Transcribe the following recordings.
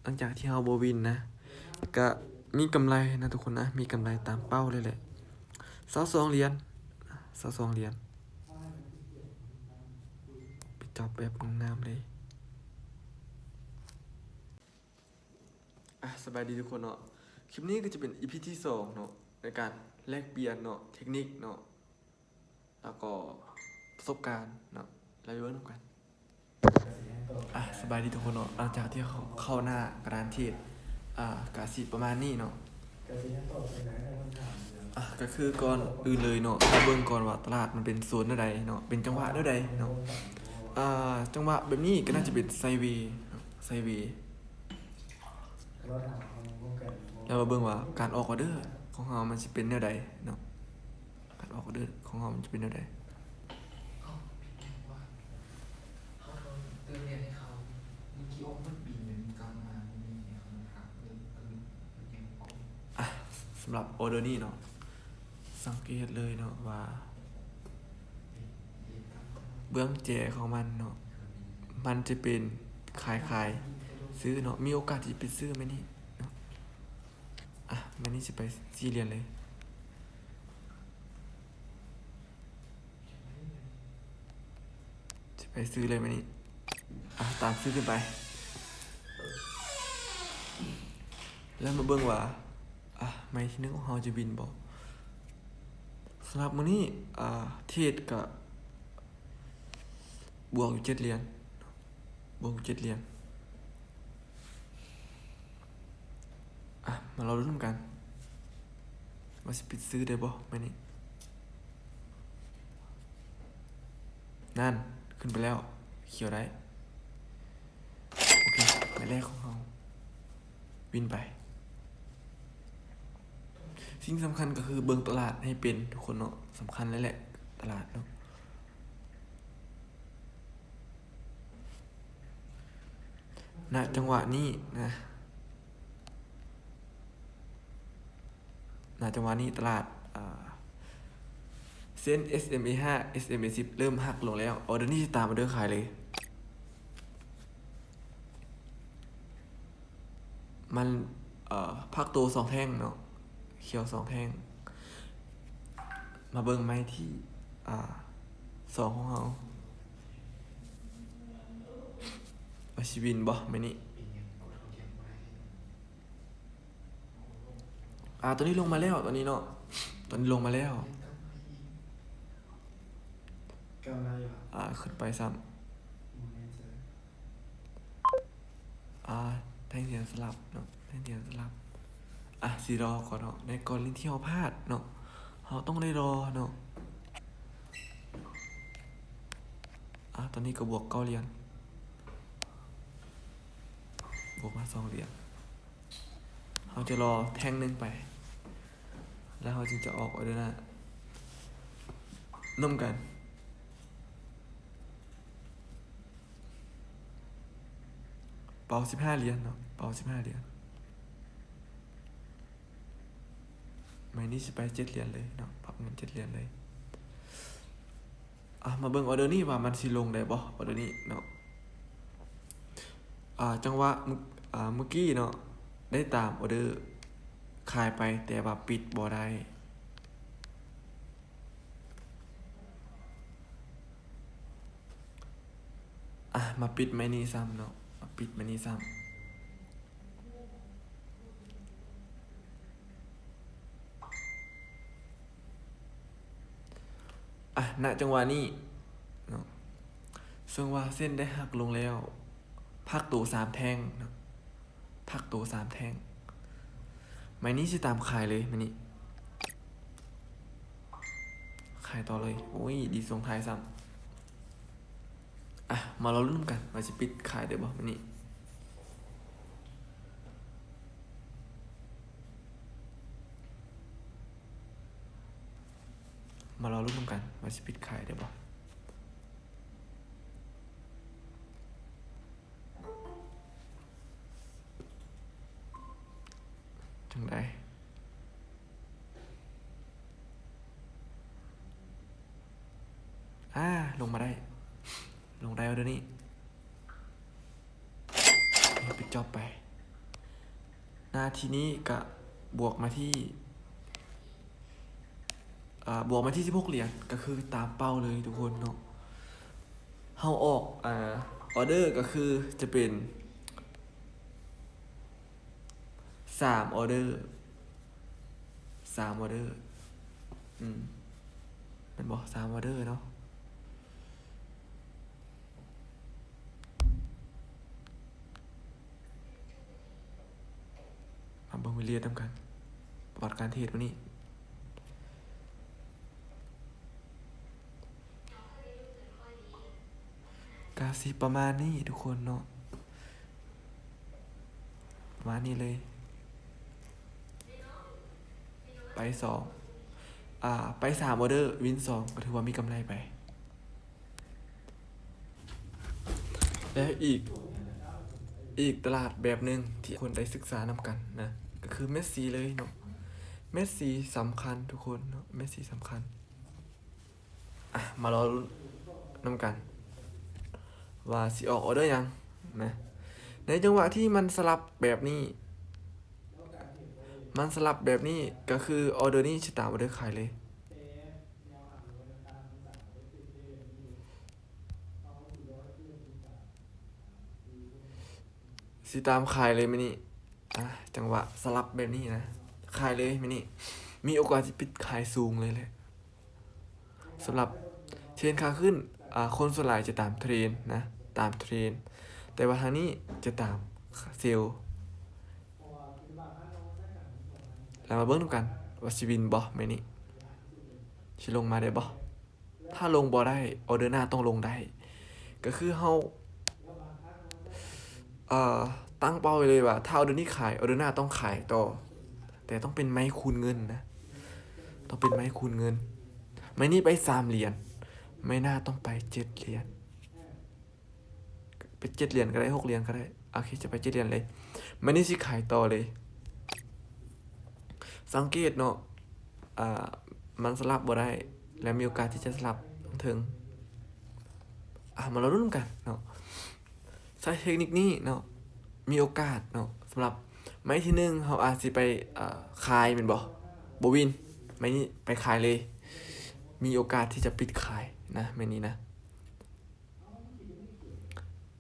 ຫຼັງຈາກທີ່ເຮົາບໍ່ວິນນະ ກະມີກຳໄລນະທຸກຄົນນະ, ມີກຳໄລຕາມເປົ້າເລີຍແຫຼະ ຊາວສອງຫຼຽນ ຊາວສອງຫຼຽນ. ໄປຈັບແບບງາມໆເລີຍ. ອ່ະ ສະບາຍດີທຸກຄົນເນາະ, ຄລິບນີ້ກໍຈະເປັນອີພີທີສອງເນາະ ໃນການແລກປ່ຽນເນາະ ເທັກນິກເນາະ ແລ້ວກໍປະສົບການເນາະ, ເຮົາໄປເບິ່ງນຳກັນ. ອ່ະ ສະບາຍດີທຸກຄົນເນາະ, ຫຼັງຈາກທີ່ເຂົ້າ ເຂົ້າໜ້າກະດານເທຣດ ອ່າ ກະຊິປະມານນີ້ເນາະ. ອ່ະ ກໍຄືກ່ອນອື່ນເລີຍເນາະ ເຮົາເບິ່ງກ່ອນວ່າຕະຫຼາດມັນເປັນໂຊນແນວໃດເນາະ ເປັນຈັງຫວະແນວໃດເນາະ. ອ່າ ຈັງຫວະແບບນີ້ກໍໜ້າຈະເປັນໄຊເວເນາະ ໄຊເວ. ແລ້ວມາເບິ່ງວ່າການອອກອໍເດີຂອງເຮົາມັນຊິເປັນແນວໃດເນາະ, ການອອກອໍເດີຂອງເຮົາມັນຈະເປັນແນວໃດ. ອ່ະ ສຳລັບອໍເດີນີ້ເນາະ ສັງເກດເລີຍເນາະວ່າ ເບື້ອງແຈຂອງມັນເນາະ ມັນຈະເປັນຂາຍຂາຍ ຊື້ເນາະ, ມີໂອກາດທີ່ຈະເປັນຊື້ແມ່ນນີ້ເນາະ. ອ່ະ ແມ່ນນີ້ຊິໄປສີ່ຫຼຽນເລີຍ, ຊິໄປຊື້ເລີຍແມ່ນນີ້. ອ່ະ ຕາມຊື້ຂຶ້ນໄປ ແລ້ວມາເບິ່ງວ່າ ອ່ະ ໄມ້ທີໜຶ່ງຂອງເຮົາຈະວິນບໍ່. ສຳລັບມື້ນີ້ ອ່າ ເທຣດກະບວກຢູ່ເຈັດຫຼຽນ ບວກຢູ່ເຈັດຫຼຽນ. ອ່ະ ມາລໍລຸ້ນນຳກັນວ່າຊິປິດຊື້ໄດ້ບໍ່ໄມ້ນີ້. ນັ້ນ ຂຶ້ນໄປແລ້ວ ຂຽວໄດ້. ໂອເຄ ໄມ້ແລກຂອງເຮົາວິນໄປ. ສິ່ງສຳຄັນກໍຄືເບິ່ງຕະຫຼາດໃຫ້ເປັນທຸກຄົນເນາະ, ສຳຄັນເລີຍແຫຼະຕະຫຼາດເນາະ. ນະ ຈັງຫວະນີ້ນະ ນະ ຈັງຫວະນີ້ຕະຫຼາດ ອ່າ ເສັ້ນ ເອສເອັມເອຫ້າ ເອສເອັມເອສິບ ເລີ່ມຫັກລົງແລ້ວ. ອໍເດີນີ້ຊິຕາມອໍເດີຂາຍເລີຍ. ມັນ ເອີ ພັກໂຕສອງແທ່ງເນາະ, ຂຽວສອງແທ່ງ. ມາເບິ່ງໄມ້ທີ ອ່າ ສອງຂອງເຮົາ ວ່າຊິວິນບໍ່ໄມ້ນີ້. ອ່າ ຕອນນີ້ລົງມາແລ້ວ ຕອນນີ້ເນາະ, ຕອນນີ້ລົງມາແລ້ວ. ອ່າ ຂຶ້ນໄປຊ້ຳ. ອ່າ ແທ່ງທຽນສະຫຼັບເນາະ, ແທ່ງທຽນສະຫຼັບ. ອ່າ ຊິລໍກ່ອນເນາະ, ໃນກໍລະນີທີ່ເຮົາພາດເນາະ ເຮົາຕ້ອງໄດ້ລໍເນາະ. ອ່າ ຕອນນີ້ກໍບວກເກົ້າຫຼຽນ, ບວກມາສອງຫຼຽນ. ເຮົາຈະລໍແທ່ງໜຶ່ງໄປ ແລ້ວເຮົາຈຶ່ງຈະອອກອໍເດີນຳກັນ. ເປົາສິບຫ້າຫຼຽນເນາະ, ເປົາສິບຫ້າຫຼຽນ. ໄມ້ນີ້ຊິໄປເຈັດຫຼຽນເລີຍເນາະ, ປັບເງິນເຈັດຫຼຽນເລີຍ. ອ່ະ ມາເບິ່ງອໍເດີນີ້ວ່າມັນຊິລົງໄດ້ບໍ່ ອໍເດີນີ້ເນາະ. ອ່າ ຈັງຫວະ ອ່າ ເມື່ອກີ້ເນາະ ໄດ້ຕາມອໍເດີຂາຍໄປ ແຕ່ວ່າປິດບໍ່ໄດ້. ອ່ະ ມາປິດໄມ້ນີ້ຊ້ຳເນາະ, ມາປິດໄມ້ນີ້ຊ້ຳ. ອ່ະ ນະ ຈັງຫວະນີ້ເນາະ ເຊິ່ງວ່າເສັ້ນໄດ້ຫັກລົງແລ້ວ ພັກໂຕສາມແທ່ງເນາະ, ພັກໂຕສາມແທ່ງ. ໄມ້ນີ້ຊິຕາມຂາຍເລີຍ ໄມ້ນີ້ຂາຍຕໍ່ເລີຍ. ໂອ້ຍ ດີສົ່ງທ້າຍຊ້ຳ. ອ່ະ ມາລໍລຸ້ນນຳກັນວ່າຊິປິດຂາຍໄດ້ບໍ່ມື້ນີ້. ມາລໍລຸ້ນນຳກັນວ່າຊິປິດຂາຍໄດ້ບໍ່. ຈັ່ງໃດ? ອ່າ ລົງມາໄດ້ ລົງໄດ້ແລ້ວເດີນີ້. ປິດຈອບໄປ. ນາທີນີ້ກະບວກມາທີ່ ອາ ບວກມາທີ່ສິບຫົກຫຼຽນ ກະຄືຕາມເປົ້າເລີຍທຸກຄົນເນາະ. ເຮົາອອກ ອາ ອໍເດີກະຄືຈະເປັນ ສາມອໍເດີ ສາມອໍເດີ ອືມ ແມ່ນບໍ່? ສາມອໍເດີເນາະ. ມາເບິ່ງວຽດນາມນຳກັນ ປະຫວັດການເທຣດມື້ນີ້ ກະຊິປະມານນີ້ທຸກຄົນເນາະ ປະມານນີ້ເລີຍ. ໄປສອງ ອາ ໄປສາມອໍເດີ ວິນສອງ ກະຖືວ່າມີກຳໄລໄປ. ແລະ ອີກ ອີກຕະຫຼາດແບບໜຶ່ງທີ່ຄວນໄດ້ສຶກສານຳກັນນະ ກະຄືແມັດຊີເລີຍເນາະ. ແມັດຊີສຳຄັນທຸກຄົນເນາະ ແມັດຊີສຳຄັນ. ອະ ມາລໍລຸ້ນນຳກັນວ່າຊິອອກອໍເດີຫຍັງນະ. ໃນຈັງຫວະທີ່ມັນສະຫຼັບແບບນີ້ ມັນສະຫຼັບແບບນີ້ ກະຄືອໍເດີນີ້ຊິຕາມອໍເດີຂາຍເລີຍ. ຊິຕາມຂາຍເລີຍມື້ນີ້. ອາ ຈັງຫວະສະຫຼັບແບບນີ້ນະ ຂາຍເລີຍມື້ນີ້ ມີໂອກາດຊິປິດຂາຍສູງເລີຍແຫຼະ. ສຳລັບເທຣນຂາຂຶ້ນ ອາ ຄົນສ່ວນຫຼາຍຈະຕາມເທຣນນະ ຕາມເທຣນ ແຕ່ວ່າທາງນີ້ຈະຕາມເຊວ. ແລ້ວມາເບິ່ງນຳກັນວ່າຊິວິນບໍ່ມື້ນີ້ ຊິລົງມາໄດ້ບໍ່. ຖ້າລົງບໍ່ໄດ້ ອໍເດີໜ້າຕ້ອງລົງໄດ້ ກະຄືເຮົາ ເອີ ຕັ້ງເປົ້າໄວ້ເລີຍວ່າ ຖ້າອໍເດີນີ້ຂາຍ ອໍເດີໜ້າຕ້ອງຂາຍຕໍ່ ແຕ່ຕ້ອງເປັນໄມ້ຄູນເງິນນະ ຕ້ອງເປັນໄມ້ຄູນເງິນ. ໄມ້ນີ້ໄປສາມຫຼຽນ ໄມ້ໜ້າຕ້ອງໄປເຈັດຫຼຽນ ໄປເຈັດຫຼຽນກະໄດ້ ຫົກຫຼຽນກະໄດ້. ໂອເຄ ຈະໄປເຈັດຫຼຽນເລີຍ ໄມ້ນີ້ຊິຂາຍຕໍ່ເລີຍ. ສັງເກດເນາະ ອາ ມັນສະຫຼັບບໍ່ໄດ້ ແລະ ມີໂອກາດທີ່ຈະສະຫຼັບເທິງ. ອາ ມາລໍລຸ້ນນຳກັນເນາະ ໃຊ້ເທັກນິກນີ້ເນາະ ມີໂອກາດເນາະ. ສຳລັບໄມ້ທີໜຶ່ງ ເຮົາອາດຊິໄປ ອາ ຂາຍແມ່ນບໍ່? ບໍ່ວິນ ໄມ້ນີ້ໄປຂາຍເລີຍ ມີໂອກາດທີ່ຈະປິດຂາຍນະ ໄມ້ນີ້ນະ.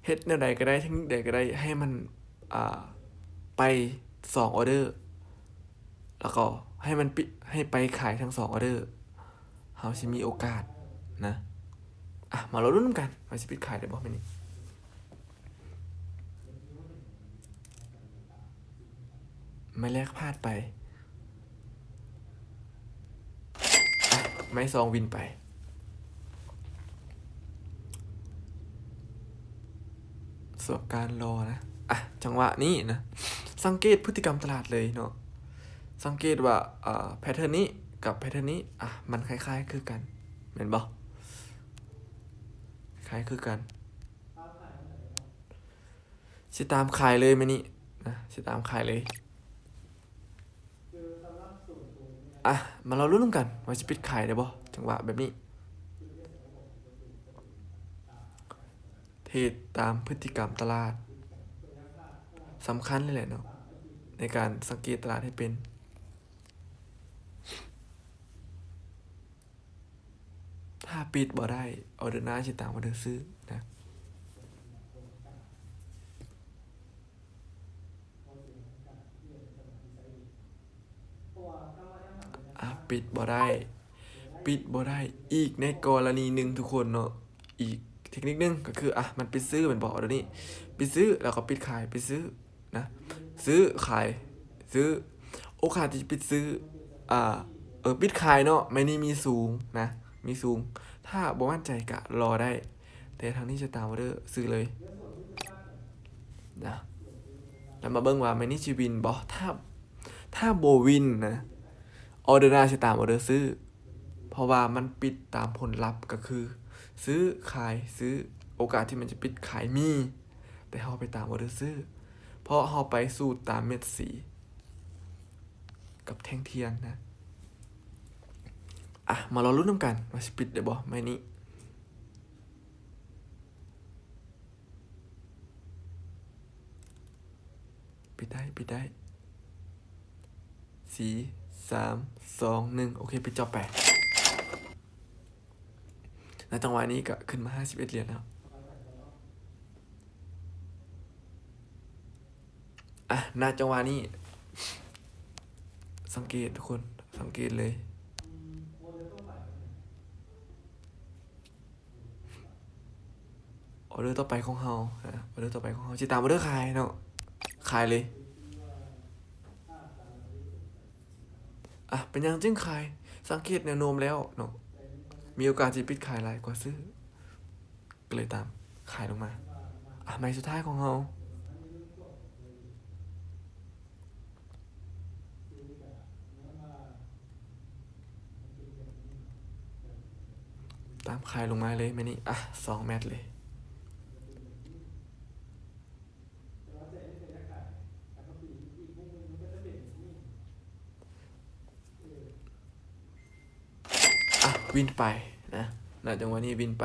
ເຮັດແນວໃດກະໄດ້ ເທັກນິກໃດກະໄດ້ ໃຫ້ມັນ ອາ ໄປສອງອໍເດີ ແລ້ວກໍໃຫ້ມັນປິ ໃຫ້ໄປຂາຍທັງສອງອໍເດີ ເຮົາຊິມີໂອກາດນະ. ອະ ມາລໍລຸ້ນນຳກັນວ່າຊິປິດຂາຍໄດ້ບໍ່ມື້ນີ້. ໄມ້ແລກພາດໄປ ໄມ້ສອງວິນໄປ ສວຍການລໍນະ. ອະ ຈັງຫວະນີ້ນະ ສັງເກດພຶດຕິກຳຕະຫຼາດເລີຍເນາະ ສັງເກດວ່າ ອາ ແພັດເທີນນີ້ກັບແພັດເທີນນີ້ ອະ ມັນຄ້າຍໆຄືກັນແມ່ນບໍ່? ຄ້າຍຄືກັນ. ຊິຕາມຂາຍເລີຍມື້ນີ້ນະ ຊິຕາມຂາຍເລີຍ. ອະ ມາລໍລຸ້ນນຳກັນວ່າຊິປິດຂາຍໄດ້ບໍ່ ຈັງຫວະແບບນີ້. ເທຣດຕາມພຶດຕິກຳຕະຫຼາດ ສຳຄັນເລີຍແຫຼະເນາະ ໃນການສັງເກດຕະຫຼາດໃຫ້ເປັນ. ຖ້າປິດບໍ່ໄດ້ ອໍເດີໜ້າຊິຕາມອໍເດີຊື້ນະ. ອາ ປິດບໍ່ໄດ້ ປິດບໍ່ໄດ້. ອີກໃນກໍລະນີໜຶ່ງທຸກຄົນເນາະ ອີກເທັກນິກໜຶ່ງກະຄື ອາ ມັນປິດຊື້ແມ່ນບໍ່? ອໍເດີນີ້ປິດຊື້ ແລ້ວກໍປິດຂາຍ ປິດຊື້ ນະ ຊື້ຂາຍ ຊື້ ໂອກາດທີ່ຈະປິດຊື້ ອາ ເອີ ປິດຂາຍເນາະ ໄມ້ນີ້ມີສູງນະ ມີສູງ. ຖ້າບໍ່ໝັ້ນໃຈກະລໍໄດ້ ແຕ່ທາງນີ້ຈະຕາມອໍເດີຊື້ເລີຍນະ. ແລ້ວມາເບິ່ງວ່າໄມ້ນີ້ຊິວິນບໍ່? ຖ້າ ຖ້າບໍ່ວິນນະ ອໍເດີໜ້າຊິຕາມອໍເດີຊື້ ເພາະວ່າມັນປິດຕາມຜົນລັບ ກະຄືຊື້ຂາຍຊື້ ໂອກາດທີ່ມັນຈະປິດຂາຍມີ ແຕ່ເຮົາໄປຕາມອໍເດີຊື້ ເພາະເຮົາໄປສູດຕາມເມັດສີກັບແທ່ງທຽນນະ. ອະ ມາລໍລຸ້ນນຳກັນວ່າຊິປິດໄດ້ບໍ່ໄມ້ນີ້. ປິດໄດ້ ປິດໄດ້. ສີ່ ສາມ ສອງ ໜຶ່ງ ໂອເຄ ປິດຈອບໄປ. ໃນຈັງຫວະນີ້ກໍຂຶ້ນມາຫ້າສິບເອັດຫຼຽນແລ້ວ. ອ່ະ ນະ ຈັງຫວະນີ້ ສັງເກດທຸກຄົນ ສັງເກດເລີຍ ອໍເດີຕໍ່ໄປຂອງເຮົາ ອ່ະ ອໍເດີຕໍ່ໄປຂອງເຮົາ ຊິຕາມອໍເດີຂາຍເນາະ ຂາຍເລີຍ. ອ່ະ ເປັນຫຍັງຈຶ່ງຂາຍ? ສັງເກດແນວໂນ້ມແລ້ວເນາະ ມີໂອກາດທີ່ປິດຂາຍຫຼາຍກວ່າຊື້ ກໍເລີຍຕາມຂາຍລົງມາ. ອ່ະ ໄມ້ສຸດທ້າຍຂອງເຮົາ ຕາມຂາຍລົງມາເລີຍ ແມ່ນນີ້ ອ່ະ ສອງແມັດເລີຍ. ອ່ະ ວິນໄປນະ ນະ ຈັງຫວະນີ້ວິນໄປ.